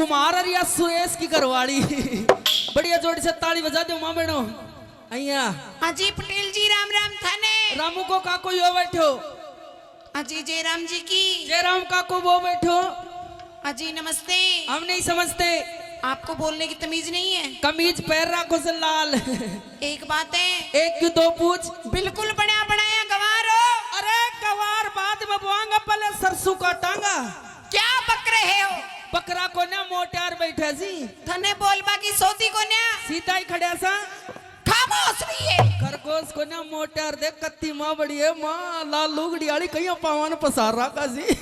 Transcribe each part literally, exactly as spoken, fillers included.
कुमार और या सुरेश की घरवाली। बढ़िया जोड़ी से ताली बजा दो माँ बहनों। अइया। हाँ जी पटेल जी, राम राम थाने। रामू को काको यो बैठो। हाँ जी जयराम जी की। जयराम काको वो बैठो। हाँ जी नमस्ते। हम नहीं समझते। आपको बोलने की तमीज नहीं है। कमीज पैर रखो से लाल। एक बात है। एक क्यों दो पूछ। बिल्कुल बड़ा बनाया गवार हो। अरे गवार बाद में बोआंगा, पहले सरसों काटांगा। क्या बक रहे हो? बकरा कोन्या, मोट्यार बैठा सी। थने बोलबा की सोती कोन्या। सीधा ही खड़ा सा। खामोश रहिए। खरगोश कोन्या, मोट्यार देख कत्ती माँ बड़ी है, माँ लाल लुगड़ी आली कहीं पावन पसार रखा सी।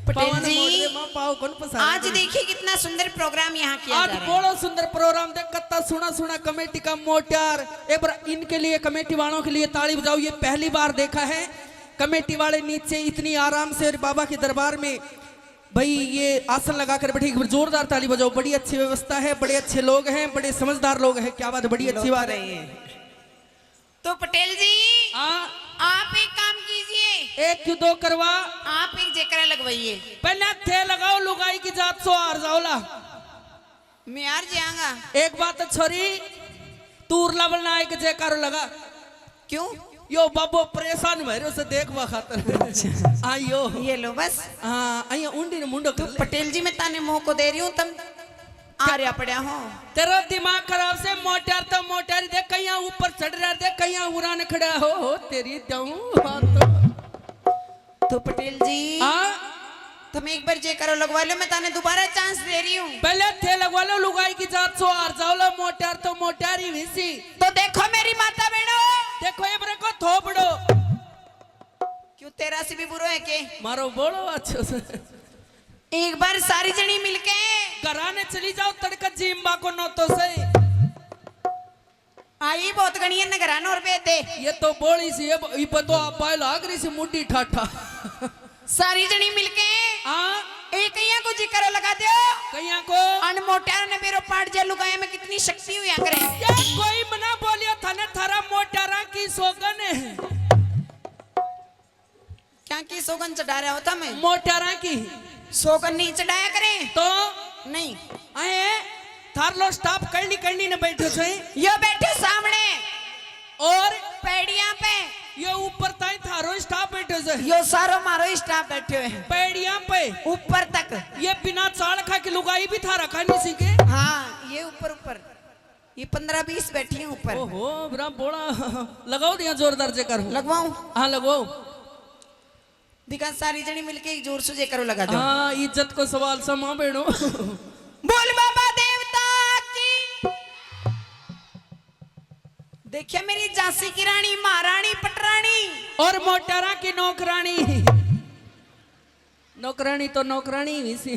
पटेल पावन जी, मोड़ दे माँ, पाव कौन पसार आज रखा? देखिए कितना सुंदर प्रोग्राम यहाँ किया आज जा रहा है। बड़ो सुंदर प्रोग्राम देख, कत्ता सुना सुना कमेटी का मोट्यार। एक बार इनके लिए, कमेटी वालों के लिए ताली बजाओ, ये पहली बार देखा है। कमेटी वाले नीचे इतनी आराम से और बाबा के दरबार में भाई ये आसन लगा कर बैठे, एक बार जोरदार ताली बजाओ। बड़ी अच्छी व्यवस्था है, बड़े अच्छे लोग हैं, बड़े समझदार लोग हैं। क्या बात है, बड़ी अच्छी बात है। तो पटेल जी, हाँ। आप एक काम कीजिए। एक क्यों दो करवा। आप एक जेकरा लगवाइए। पहले थे लगाओ, लुगाई की जात सो हार जाओला। मैं हार जाऊंगा। एक बात है छोरी, तू उरला बलना एक जयकारो लगा। क्यों? यो बाबो परेशान भै रह्यो से देखवा खातर। अच्छा। आयो। ये लो बस। हाँ, आइया उंडी ने मुंडो तो कर ले। पटेल जी, मैं ताने मौको दे रही हूँ, तुम आ रहा पड़ा हो। तेरा दिमाग खराब से, मोट्यार तो मोट्यार ही देख, कहीं ऊपर चढ़ रहा, देख कहीं उरान खड़ा हो, हो तेरी दऊं बात। तो पटेल जी, हाँ? तुम एक बार जयकारो लगवा लो, मैं ताने दोबारा चांस दे रही हूँ। पहले थे लगवा लो, लुगाई की जात सो हार जाओला, मोट्यार तो मोट्यार ही वैसी। तो देखो मेरी माता बहनों। देखो ये बरे को थोपड़ो। क्यों, तेरा से भी बुरो है के? मारो बोलो अच्छो से। एक बार सारी जनी मिलके। घरा ने चली जाओ तड़का जीमबा को नोतो से। आई बहुत घणी है नगरा नौर बेदे। ये तो बोली सी, ये ब-, इब तो आप पाए लाग रही सी मुंडी ठाठा। सारी जनी मिलके। हाँ। एक कईया को जिक्र लगा दो। कईया को? अन मोट्यार ने बेरो पाट जे लुगाया में कितनी शक्ति हुआ करे। ये कोई मना बोलियो थाने, थारा मोट्यारा की सोगन है। क्या की सोगन चढ़ा रहा होता मैं? मोट्यारा की। सोगन नहीं चढ़ाया करें। तो? नहीं। आए, थार लो स्टाफ करनी करनी ने बैठो से। यो बैठो सामने। और? पैड़ियां पे। यो ऊपर ताई थारो स्टाफ बैठो से। यो सारो मारो स्टाफ बैठो है। पैड़ियां पे। ऊपर तक। ये बिना चाल खा के लुगाई भी थारा खानी सीखे। हाँ, ये ऊपर ऊपर। ये पन्द्रह बीस बैठी हैं ऊपर। ओहो, बड़ा बोला। लगाओ दिया जोरदार जेकर। लगवाऊं? हाँ, लगवाओ। दिखा, सारी जनी मिलके एक जोर से जेकर लगा दो। हाँ, इज्जत को सवाल सा माँ बहनों। बोल बाबा देवता की। देखिए मेरी झांसी की रानी, महारानी पटरानी। और मोट्यारा की नौकरानी। नौकरानी तो नौकरानी ही सी।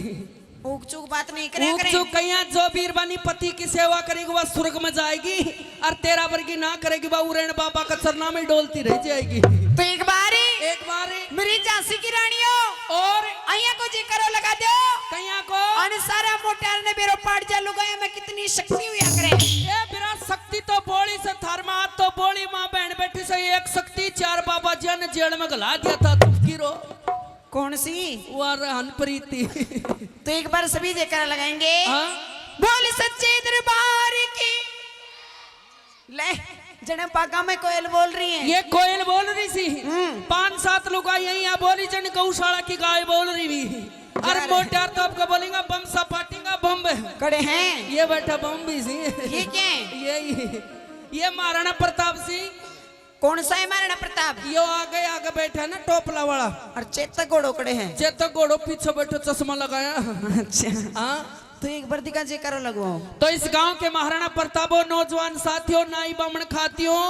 ऊक चूक बात नहीं करे ऊक करे। चूक कहिया, जो बीरबानी पति की सेवा करेगी, वह स्वर्ग में जाएगी, और तेरा वर्गी ना करेगी, वह उरेण बाबा का चरना में डोलती रह जाएगी। तो एक बार ही एक बार ही मेरी झांसी की रानियों और अइया को जिक्र लगा दो। कहिया को? अन सारा मोट्यार ने बेरो पाट जा लुगाया में कितनी शक्ति हुआ करे। ए, बिरा शक्ति तो बोली से, थार में हाथ तो बोली, माँ बहन बैठी से, एक शक्ति चार बाबा जी ने जेल में घला दिया था, चुप की रो। कौन सी? वो आ रहा हनप्रीति। तो एक बार सभी जयकारा लगाएंगे। हाँ। बोल सच्चे दरबार की। ले, जने पागा में कोयल बोल रही है। ये कोयल बोल रही सी। हम्म। पांच सात लुगाई यही यहाँ बोली, जन गौशाला की गाय बोल रही भी। अरे यार। मोट्यार तो आपका बोलेगा, बम सा पाटेगा, बम। कड़े हैं। ये बैठा बम भी सी। ये क्या है? ये, ये महाराणा प्रताप सिंह। कौन सा है महाराणा प्रताप? यो आगे, आगे बैठा है ना, टोपला वाला। और चेतक घोड़ो कड़े हैं। चेतक घोड़ो पीछे बैठो, चश्मा लगाया। अच्छा। हाँ। तो एक बार दिखा, जयकारा लगवाओ। तो इस गांव के महाराणा प्रतापो, नौजवान साथियों, नाई बामण खातियों,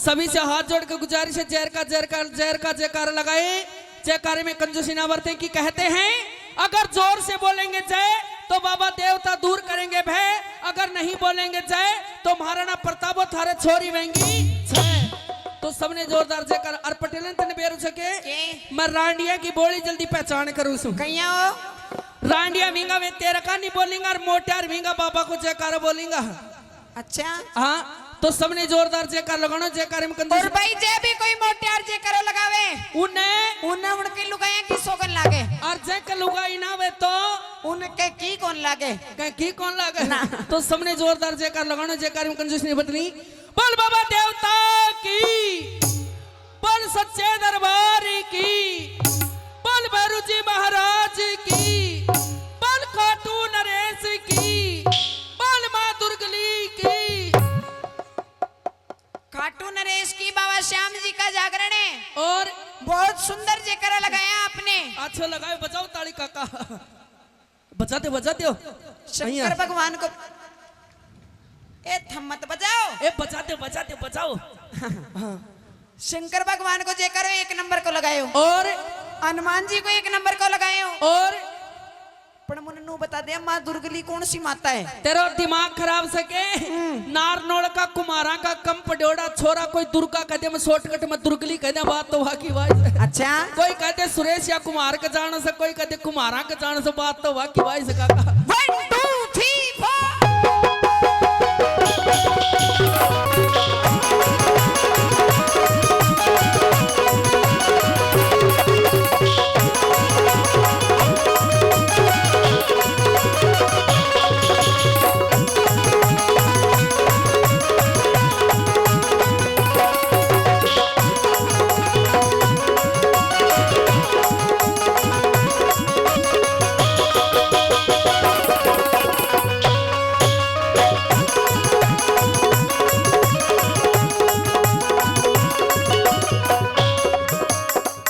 सभी से हाथ जोड़ के गुजारिश है, जय का, जय का, जय का जयकारा लगाएं। जयकारे में कंजूसी ना बरतें कि कहते हैं, अगर जोर से बोलेंगे जय तो बाबा देवता दूर करेंगे भय, अगर नहीं बोलेंगे जय तो महाराणा प्रतापो थारे छोरी वेंगी छय। तो सबने जोरदार जयकार। और पटेलन तने बेरू सके के? मैं रांडिया की बोली जल्दी पहचान करूँ सू। कहिया हो? रांडिया विंगा वे तेरा का नहीं बोलेंगा और मोट्यार विंगा बाबा को जयकारा बोलेंगा। अच्छा। हाँ। तो सबने जोरदार जयकार लगाना, जयकार में कंजूस। और भाई, जे भी कोई मोटियार जयकारो लगावे, उन्हें उन्हें उनकी लुगाइयां की सोगन लागे। और जे के लुगाई ना वे तो उनके की कौन लागे? कह की कौन लागे? ना। तो सबने जोरदार जयकार लगाना, जयकार में कंजूस नहीं बतनी। बोल बाबा देवता की, बोल सच्चे दरबार की, बोल भैरू जी महाराज की, बोल खाटू नरेश की, बोल माँ दुर्गली की। खाटू नरेश की, बाबा श्याम जी का जागरण है। और बहुत सुंदर जयकारा लगाया आपने। अच्छा लगाए, बजाओ ताली काका। बजा दे, बजा दे। शंकर भगवान को, ए, थम मत बजाओ। ए, बजा दे, बजा दे, बजाओ। शंकर भगवान को जयकारो एक नंबर को लगायो। और हनुमान जी को एक नंबर को लगायो। और पर मुन्नू बता दे, माँ दुर्गली कौन सी माता है? तेरा दिमाग खराब सके। हम्म। नारनौल का कुमारा का कम पड्योड़ा छोरा, कोई दुर्गा कह दे, मैं शॉर्टकट में दुर्गली कह दे, बात तो वाकी भाई। अच्छा। कोई कहते सुरेश या कुमार का जान से, कोई कहते कुमारा का जान से, बात तो वाकी भाई से काका।